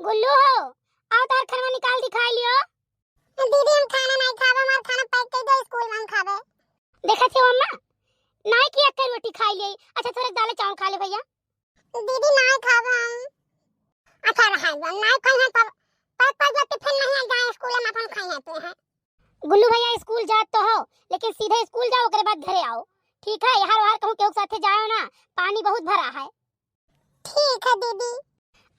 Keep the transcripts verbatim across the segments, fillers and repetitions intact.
गुल्लू हो, आओ तार खनवा निकाल दिखाई लियो। दीदी, हम खाना नाहीं खाबे, हमार खाना पैक कर दो, स्कूल में हम खाबे। देखत हो अम्मा, नाहीं कि एक रोटी खाई ले। अच्छा, थोड़े दाल चावल खा ले भैया। दीदी, नाहीं खाबे हम। अच्छा, रहा दो, नाहीं खाई है तब पैक कर दो, टिफिन नहीं है, जाए स्कूल में अपन खाई है तू है। गुल्लू भैया, स्कूल जात तो हो, लेकिन सीधे स्कूल जाओ, ओकरे बाद घरे आओ, ठीक है? यहाँ वहाँ कहूँ केहू के साथे जाओ ना, पानी बहुत भरा है। ठीक है दीदी।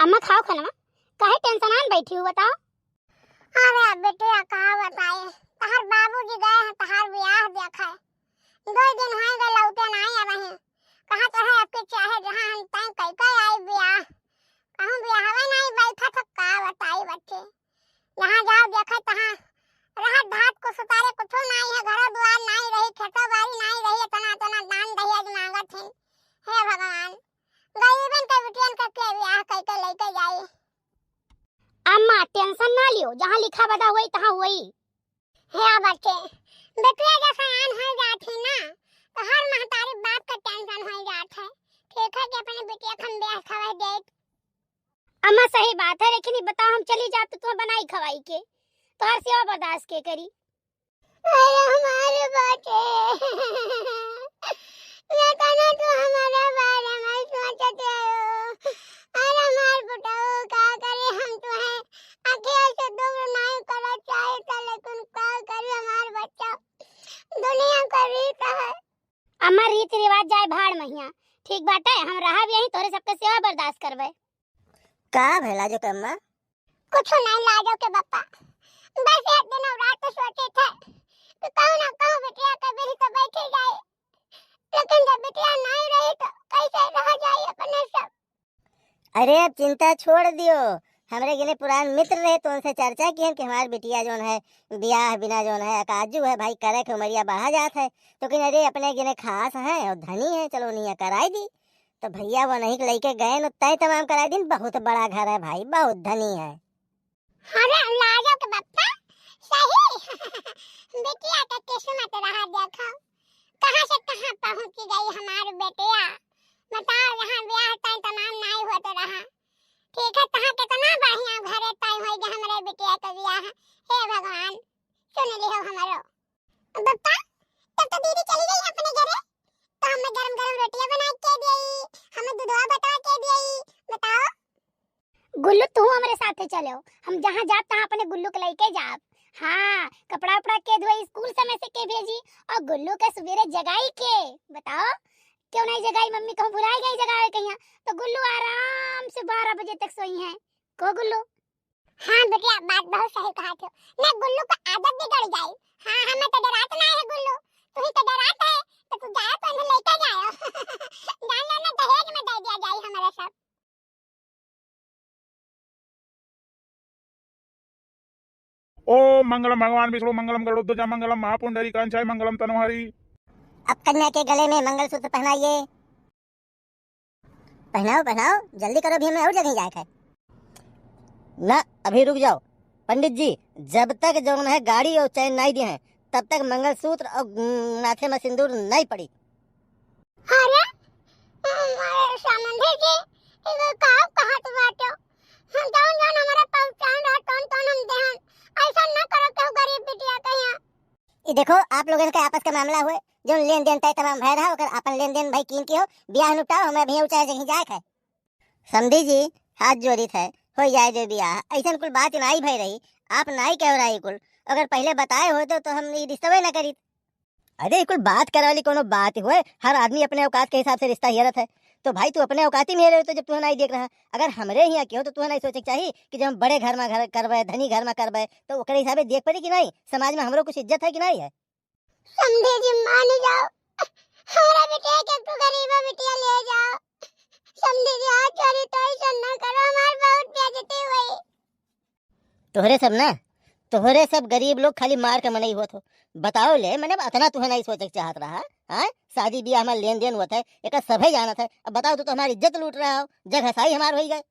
अम्मा, खाओ खाना। काहे टेंशन आन बैठी हो, बताओ। अरे अब बिटिया का बताए, तहार बाबूजी गए हैं तहार ब्याह देखे, दो दिन हो गए लौटे नाहीं अब हैं। कहाँ तो है आपके चाहे जहाँ हम तय कई कई आई ब्याह, कहूँ ब्याहवे नाहीं बैठा था, का बताई बच्चे। जहाँ जाओ देखे तहाँ रहत धात को सुतारे कुछो नाहीं है, घरो दुआर नाहीं रही, खेतो बाड़ी नाहीं रही, इतना इतना दान दहेज मांगत हैं। हे भगवान, गरीबन के बिटियन के, के ब्याह कई के लेके जाई। अम्मा, टेंशन ना लियो, जहाँ लिखा बदा होई तहाँ होई। हे बच्चे, बेटिया जब सयान हो जात ही ना, तो हर महतारी बाप के टेंशन हो जात है। ठीक है कि अपने बिटिया के हम ब्याह खवा देत। अम्मा, सही बात है, लेकिन ये बताओ, हम चली जाब तो तुम्हें बनाई खवाई के, तोहर सेवा बर्दाश्त के करी? अरे हमारे बच्चे, ये कहना तू हमारे बारे में सोचते हो। अरे हमार पुतहु का करे, हम तुम्हें आँखें से दूर नहीं करना चाहिए था, लेकिन का करे हमार बच्चा, दुनिया का रीत है। अम्मा, रीत रिवाज जाए भाड़ महिया, ठीक बाटे, हम रहब यहीं, तोहरे सबके सेवा बर्दाश्त करबे। का भइल लाजो के अम्मा? कुछ नहीं लाजो के बप्पा, बस एक दिन और रात सोचे थे कि कहूँ ना कहूँ बिटिया के बिल तो बैठे जाए, लेकिन जब बिटिया नहीं रही तो कैसे रह जाए अपने सब। अरे अब चिंता छोड़ दियो, हमरे गिने पुरान मित्र रहे तो उनसे चर्चा किहन कि हमार बिटिया जौन है ब्याह बिना जौन है अकाजू है भाई, करे के उमरिया बढ़ा जात है, तो कहिन अरे अपने गिने खास है और धनी है, चलो उन्हीं कराई दी। तो भैया वो नहीं लइके गए न तय तमाम कराई दिन, बहुत बड़ा घर है भाई, बहुत धनी है। अरे लाजो के बप्पा, सही बिटिया के किस्मत रहा देखो, कहाँ से कहाँ पहुँच गई हमार बेटिया। बताओ, यहाँ ब्याह तय तमाम नाई होत रहा। ठीक है, तहाँ कितना बढ़िया घरे तय होई गए हमरे बिटिया के ब्याह। हे भगवान, सुन लिहो हमरो। बप्पा, तब तो दीदी चली गई अपने घरे, तो हमें गरम गरम रोटियां बना के दियई, हमें दूधवा बटवा के दियई। बताओ। गुल्लू, तू हमरे साथे चलो, हम जहाँ जाब तहाँ अपने गुल्लू के लइके जाब। हाँ, कपड़ा उपड़ा के धोई, स्कूल समय से के भेजी और गुल्लू के सुबेरे जगाई के। बताओ, क्यों नहीं जगाई मम्मी, कहूँ भुलाई गई जगावे कहिया, तो गुल्लू आराम से बारह बजे तक सोई है। को गुल्लू? हाँ बिटिया, बात बहुत सही कहा थो। ना गुल्लू का आदत बिगड़ जाई। हाँ, हमें तो डरात ना है गुल्लू, तू ही तो डरात है, तो तू जाओ तो इन्हें लेके जाओ। जान लो ना, दहेज में दे दिया जाई हमारे सब। ओम मंगलम भगवान विष्णु मंगलम गरुड़ध्वजा मंगलम महापुंडरीकांचाय मंगलम तनोहरी। अब कन्या के गले में मंगलसूत्र पहनाइए। पहनाओ, पहनाओ, जल्दी करो, अभी हमें और जगह जाए के है। ना, अभी रुक जाओ। पंडित जी, जब तक जौन है गाड़ी और चैन नाई दिए हैं, तब तक मंगलसूत्र और, उम, माथे में सिंदूर नाई पड़ी। अरे, अरे, समधी जी, ये का कहत बाटो? हम जौन जौन हमारा पहचान रहा, तौन तौन हम देहन। ऐसा ना करो केहू गरीब बिटिया के यहाँ। ई देखो, आप लोगन के आपस के मामला हुए, जौन लेन देन तय तमाम भय रहा, ओकर आपन लेन देन भाई कीन के हो, बियाह निपटाओ, हमें अभी ऊंचा जगह जाए के है। समधी जी, हाथ जोड़ी थे, हो जाए जो बियाह, ऐसन कुल बात नाई भय रही, आप नाई कह रही कुल, अगर पहले बताए होते तो हम ई रिश्तवे ना करीत। अरे, ई कुल बात करे वाली कोनो बात हुए, हर आदमी अपने औकात के हिसाब से रिश्ता हेरत है, तो भाई तू अपने औकाती में हेरे तो जब तुहे नाई देख रहा, अगर हमरे हियाँ के हो तो तुहे नाई सोचे के चाही कि जब हम बड़े घर में घर करबे, धनी घर में करबे, तो ओकरे हिसाबे देख पड़ी कि नाई, समाज में हमरो कुछ इज्जत है कि नाई है। समधी जी मान जाओ, हमरा बिटिया के तू गरीबा बिटिया ले जाओ। समधी जी हाथ जोड़ी तो ऐसा ना करो, हमार बहुत बेइज्जती हुई। तोहरे सब ना, तोहरे सब गरीब लोग खाली मार के मनई होत हो। बताओ ले, मने अतना तुहे नाई सोचे के चाहत रहा, हाँ? शादी बियाह में लेन देन होत है, एकर सभे जानत है। अब बताओ, तू तो हमारी इज्जत लूट रहा हो, जग हसाई हमार होई गए।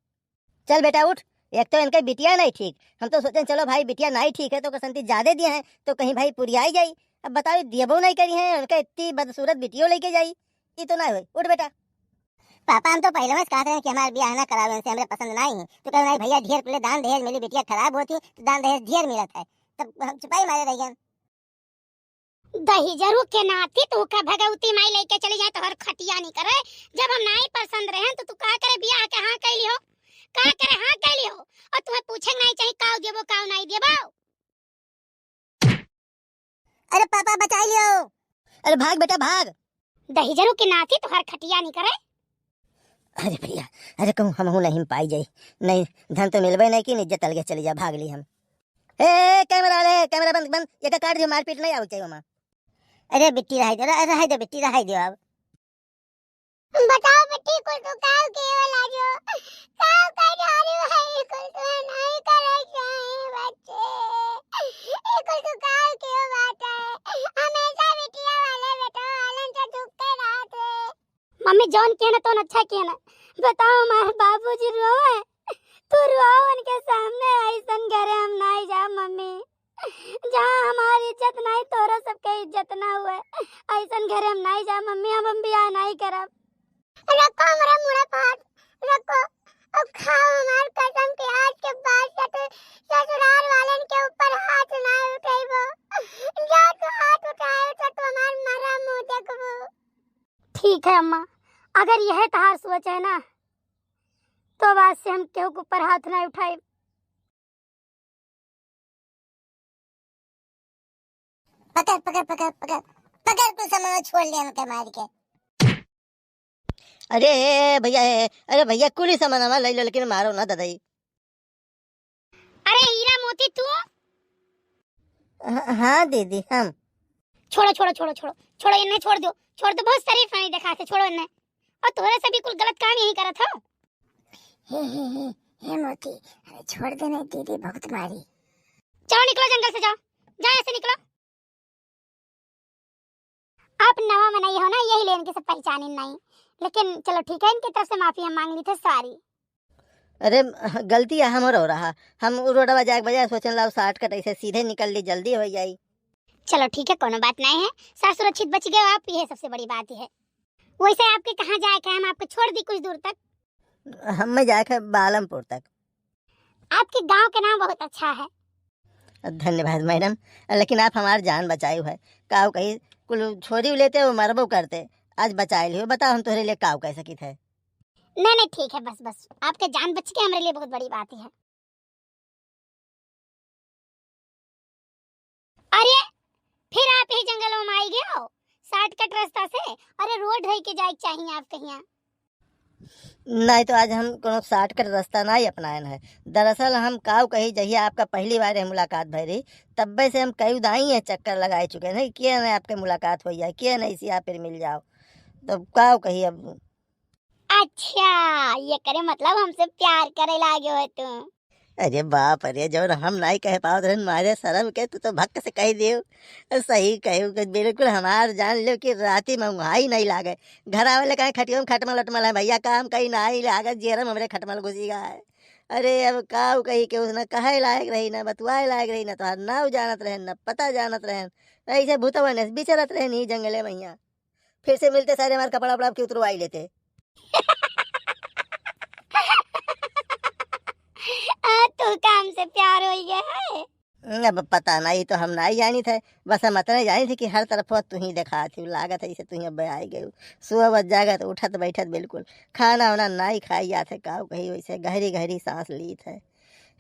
चल बेटा उठ, एक तो इनके बिटिया नाई ठीक, हम तो सोचे चलो भाई बिटिया नाई ठीक है तो ओकर संती ज्यादा दिए हैं तो कहीं भाई पुरियाई जाई। अब बताओ, दियबो नाई करी हैं, उनका इतनी बदसूरत बिटियो लेके जाई, ई तो नाई होई। उठ बेटा। पापा, हम तो पहिले से कहत रहे कि हमार बियाह ना करावे, उनसे हमरे पसंद नाई है। तो कहे, "नाई भैया, ढेर कुले दान दहेज मिली, बिटिया खराब होती, तो दान दहेज ढेर मिलत है।" तब हम चुपाई मारे रह गए। दहिजरू के नाती तू का भगवती माई लेके चली जाए, तोहर खटिया नहीं करे। जब हम नाई पसंद रहे तो तू का करे बियाह के हाँ कैली हो, का करे हाँ कैली हो? और तुम्हें पूछे के नाई चाहिए काऊ देबो काऊ नाई देबो। अरे पापा, बचाई लियो। अरे भाग बेटा, भाग। दहिजरू के नाती तोहर खटिया नहीं करे। अरे भैया, अरे कहूँ हमहू नहीं पाई जाई। नहीं, धन तो मिलबे नहीं की, इज्जत अलगे चली जा, भाग ली हम। ए, ए, कैमरा वाले, कैमरा बंद, बंद। ये का काट दियो, मारपीट नहीं आवे चाहिए ओमा। अरे बिट्टी रहाई दे, रह-, रहाई दे बिट्टी, रहाई दे अब। बताओ बिट्टी, कुल तू काव के वाला जो, काव का झाड़ू है, कुल तू नहीं करे चाहे बच्चे। ये कुल तू काव के बात है। हमेशा बिटिया वाले बेटा वालन से झुक के रहत है। मम्मी, जौन किहे ना तौन अच्छा किहे ना। बताओ, हमार बाबूजी रोवे, तू रोवे उनके सामने। ऐसन घरे हम नाई जाब मम्मी, जहाँ हमार इज्जत नाई, तोरा सबके इज्जत ना हुए। ऐसन घरे हम नाई जाब मम्मी, अब हम बियाह नाई करब। रखो हमरा मुड़ा पर हाथ, रखो। अब खाओ हमार कसम के आज के बाद ससु-, ससुराल वालन के ऊपर हाथ ना उठेबो। जो तू हाथ उठाए तो तू हमार मरा मुँह देखबो। ठीक है अम्मा, अगर यह तहार सोच है ना, तो अब आज से हम केहू के ऊपर हाथ ना उठाए। पकड़, पकड़, पकड़, पकड़, पकड़, तू सामान छोड़ ले हमके मार के। अरे, ए, ए, भैया, ए, ए, अरे भैया, कुली सामान हमार लई लो, लेकिन मारो ना ददाई। अरे हीरा मोती, तू? ह-, हाँ दीदी, हम। छोड़ो, छोड़ो, छोड़ो, छोड़ो, छोड़ो, इन्हें छोड़ दो, छोड़ दो, बहुत शरीफ नहीं दिखाते, छोड़ो इन्हें। और तोहरे से भी कुल गलत काम यही करत हो। हे, हे, हे, हे मोती, अरे छोड़ दे नहीं, दीदी बहुत मारी। चलो निकलो जंगल से, जाओ, जाओ ऐसे निकलो। आप नवा मनई हो ना, यही ले इनके सब पहचानिन नहीं, लेकिन चलो ठीक है, इनके तरफ से माफी हम मांग ली थे, sorry। अरे, गलती है हमरो रहा, हम उ रोडवा जाए के बजाय सोचन लाओ shortcut ऐसे सीधे निकल ली, जल्दी हो जाई। चलो ठीक है, कोनो बात नहीं है, सास सुरक्षित बच गए हो आप, यह सबसे बड़ी बात है। वैसे आपके कहाँ जाए के है, हम आपको छोड़ दी कुछ दूर तक। हमें जाए के है बालमपुर तक। आपके गांव के नाम बहुत अच्छा है। धन्यवाद मैडम, लेकिन आप हमार जान बचायु है। काऊ कही, कुल छोरी लेते वो मरबो करते, आज बचाए लियो। बताओ हम तोहरे लिए काऊ कह सकित है? नहीं, नहीं, ठीक है, बस, बस, आपके जान बच के हमरे लिए बहुत बड़ी बात है। अरे, फिर आप यही जंगलों में आई गए हो, shortcut रास्ता से? अरे, रोड रह के जाए के चाहिए आप कहिया। नहीं तो आज हम कोनो shortcut रास्ता नहीं अपनायन है। दरअसल हम काऊ कही, जहिया आपका पहली बार यह मुलाकात भई रही, तब्बे से हम कई दाई ये चक्कर लगाए चुके हैं, किए नहीं आपके मुलाकात हो जाए, किए नहीं इसी आप फिर मिल जाओ। तो काऊ कही अब। अच्छा, ये करे मतलब हमसे प्यार करे लागे हो तुम। अरे बाप रे, जौन हम नाई कह पावत रहन मारे शर्म के, तू तो भक्क से कह दियो। सही कहू कि बिल्कुल हमार जान लियो कि राती में उंघाई नहीं लागे। घर आवे ले कहे खटियो में खटमल उटमल है भैया, काम कहीं नाई लागे, जेरम हमरे खटमल घुसी गा है। अरे अब काऊ कही के उसने कहे लायक रही ना, बतुआए लायक रही ना, तोहार नाव जानत रहन ना, पता जानत रहन, ऐसे भूतवन से बिचरत रहन ही जंगले में हियाँ। फिर से मिलते सारे हमार कपड़ा उपड़ा के उतरवाई लेते। आ, तू काम से प्यार हो गया है। अब पता नहीं, तो हम नहीं जानी थे, बस हम इतना जानी थे कि हर तरफ तू ही देखा थी, लागत है इसे तू ही अब आई गई। सुबह बस जागत, उठत बैठत बिल्कुल खाना वाना नहीं खाई जात है, काऊ कही वैसे गहरी गहरी सांस ली थे।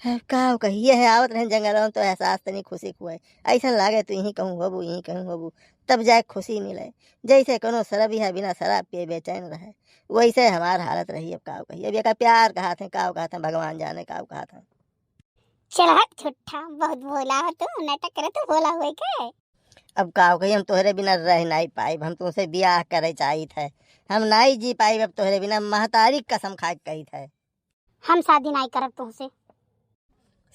अब काऊ कही, ये है आवत रहन जंगल में तो एहसास तनी खुशी हुए, ऐसा लागे तू यहीं कहूँ होबू, यहीं कहूँ होबू, तब जाए खुशी मिले। जैसे कोनो शराबी है बिना शराब पिए बेचैन रहे, वैसे हमार हालत रही। अब काऊ कही, अब ये का प्यार कहा थे, काऊ कहा थे, भगवान जाने काऊ कहा थे। चल हट झूठा, बहुत भोला हो तू, नाटक करे तू भोला हुए के। अब काऊ कही, हम तोहरे बिना रह नहीं पाइब, हम तुमसे बियाह करे चाहित है, हम नहीं जी पाइब अब तोहरे बिना, महतारी कसम खा के कहित है। हम शादी नहीं करब तुमसे।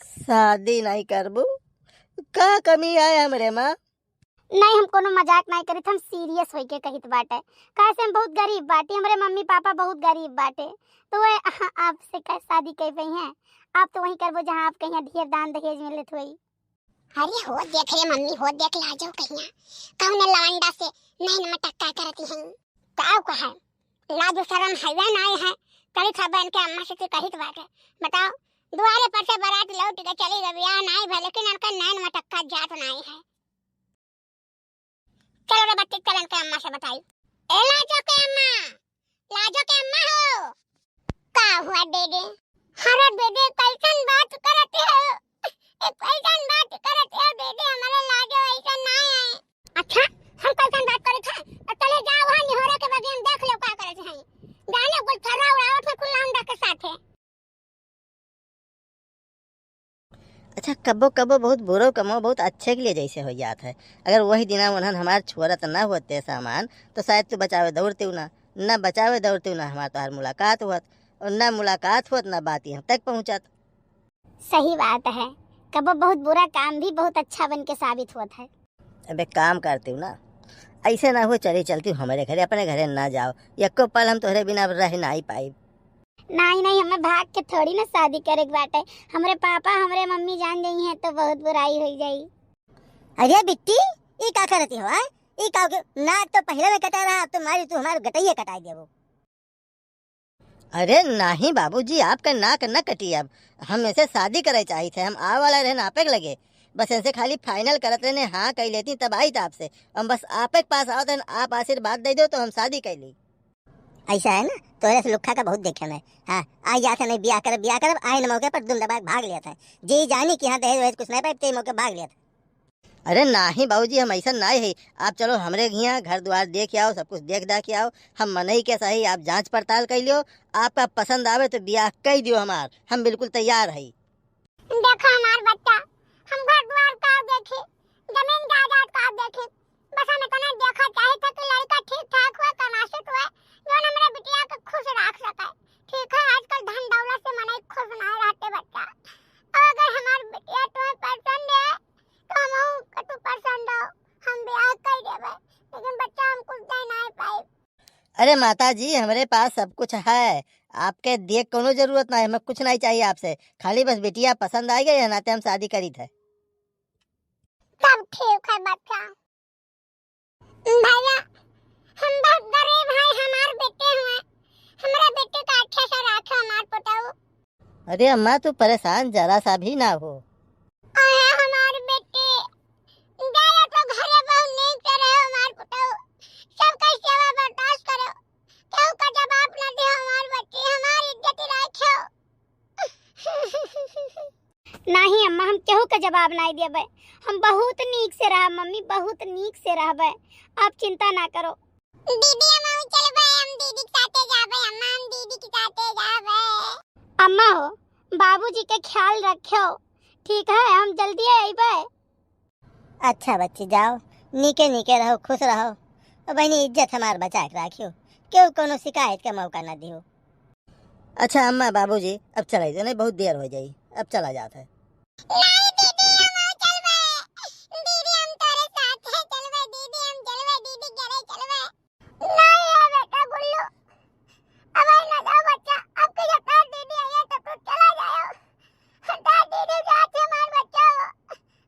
शादी नहीं करबू? का कमी आए हमरे माँ? नहीं, हम कोनो मजाक नहीं करित, हम serious होइके कहित बाटे। काहे से हम बहुत गरीब बाटी, हमरे मम्मी पापा बहुत गरीब बाटे, तो वे आपसे का शादी कर पई हैं? आप तो वहीं करबो जहाँ आप कहिया ढेर दान दहेज मिलत होई। अरे हो देख रे मम्मी, हो देख लाजो कहिया, कौन लवंडा से नैन मटक्का करती हैं? का कहा? लाज शरम हइया नाई है। चली था बहन के अम्मा से तू कहित बाटे। बताओ, दुआरे पर से बारात लौट के चली गई, बियाह नाई भा, लेकिन इनका नैन मटक्का जात नाई है। चलो रे बच्ची, चल इनके अम्मा से बताई। ए लाजो के अम्मा, लाजो के अम्मा हो। का हुआ दीदी? अरे दीदी, कैसन बात करत हो? ए, कैसन बात करत हो दीदी? हमारे लाजो ऐसा ना है। अच्छा, हम कैसन बात करत हैं? तो चले जाओ वहाँ निहोरा के बगिया में देख लो का करत हैं। जाने गुलछर्रा उड़ावत है कुल लौंडा के साथे। अच्छा, कबो कबो बहुत बुरो कमो बहुत अच्छे के लिए जैसे हो जात है। अगर वही दिना उन्हन हमार छोरत ना होते सामान, तो शायद तू बचावे दौड़ते ना, ना बचावे दौड़ते ना हमार तोहार मुलाकात होत, और ना मुलाकात होत, ना बात यहाँ तक पहुँचत। सही बात है, कबो बहुत बुरा काम भी बहुत अच्छा बन के साबित होत है। अब एक काम करती हूँ ना, ऐसे ना हो, चली चलती हूँ हमारे घरे, अपने घरे ना जाओ, एको पल हम तोहरे बिना अब रह ना ही पाई। नहीं, नहीं, हमें भाग के थोड़ी ना शादी करे के बाटे। हमरे पापा, हमरे मम्मी जान जाई हैं तो बहुत बुराई हो जाई। अरे बिट्टी, ई का करती हो, हाँ? ई का के नाक तो पहले में कटा रहा, अब तो मारी तू हमारे गटैया कटाई देबो। अरे नहीं बाबूजी, आपका नाक न कटी, अब हम ऐसे शादी करे चाहिए थे, हम आवे वाला रहन आपे के लगे, बस ऐसे खाली final करत रहने, हाँ कह लेती तब आई था आपसे, हम बस आपे के पास आवत रहन, आप आशीर्वाद दे दो तो हम शादी कर ली। ऐसा है ना, तोरे से लुक्खा का बहुत देखे मैं। हाँ, आ जात है, नहीं बियाह करब, बियाह करब, आए न मौके पर दुम दबा के भाग लेत है। जे जानी कि हाँ दहेज वहेज कुछ नहीं पाए, ते मौके भाग लेत है। अरे नाही बाबूजी, हम ऐसा नाही है। आप चलो हमरे हियाँ, घर द्वार देख आओ, सब कुछ देख दाख के आओ। हम मनई के सही, आप जाँच पड़ताल कर लियो, आपका पसंद आवे तो बियाह कर दियो हमार, हम बिल्कुल तैयार है। देखो हमार बच्चा, हम घर द्वार का देखी, जमीन जायदाद का देखी, बस हम इतना देखा चाहे था कि लड़का ठीक ठाक हुआ, कमासुत हुआ, जो हमरे बिटिया के खुश रख सके। ठीक है, आजकल धन दौलत से मनई खुश ना रहते बच्चा। और अगर हमार बिटिया तुम्हें पसंद है, तो हम के तू पसंद हो, हम ब्याह कर देबे, लेकिन बच्चा हम कुछ दे नहीं पाए। अरे माता जी, हमरे पास सब कुछ है, आपके दिए कोनो जरूरत ना है, हमें कुछ नहीं चाहिए आपसे, खाली बस बिटिया पसंद आ गई है, नाते हम शादी करी थे। तब ठीक है बच्चा। भैया, हम बहुत गरीब हैं, हमार बेटे हुए, हमरा बेटे का अच्छे से रखे, हमार पुतऊ। अरे अम्मा, तू परेशान जरा सा भी ना हो। अरे हमार बेटे, जाओ तो घरे बहुत नीक से रहो, हमार पुतऊ, सबका सेवा बर्दाश्त करो, केहू का जवाब ना दे, हमार बच्ची, हमार इज्जत रखो। नाही अम्मा, हम केहू का जवाब नाही देबे। हम बहुत नीक से रहब मम्मी, बहुत नीक से रहबे, आप चिंता ना करो। दीदी, हम अउ चलबे, हम दीदी के साथे जाबे, अम्मा, हम दीदी के साथे जाबे। अम्मा हो, बाबूजी के ख्याल रखो, ठीक है, हम जल्दी अइबे। अच्छा बच्ची, जाओ, नीके नीके रहो, खुश रहो। और बहनी, इज्जत हमार बचा के राखियो, केहू कोनो शिकायत का मौका ना दियो। अच्छा अम्मा, बाबूजी, अब चलाई दो, नहीं बहुत देर हो जाई, अब चला जात है। नहीं दीदी, हम और चलबे। दीदी, हम तोरे साथ है, चलबे दीदी, हम चलबे दीदी, घरे चलबे। नहीं है बेटा गुल्लू, अब ना जाओ बच्चा, अब की जब तार दीदी आई है तो तू चला जाओ। तार दीदी जात है हमार बच्चा,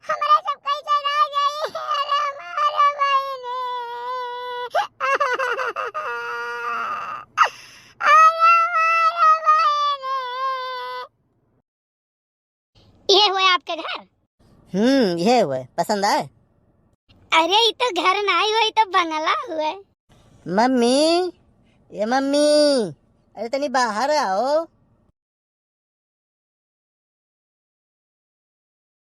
हमरा सब कैसे रह जाई? अरे हमार बहिनी। अरे हमार बहिनी। ये हुए आपके घर? हम्म, ये हुए। पसंद आए? अरे, ये तो घर ना ही हुए, ये तो बंगला हुए। मम्मी, ये मम्मी, अरे तनी बाहर आओ।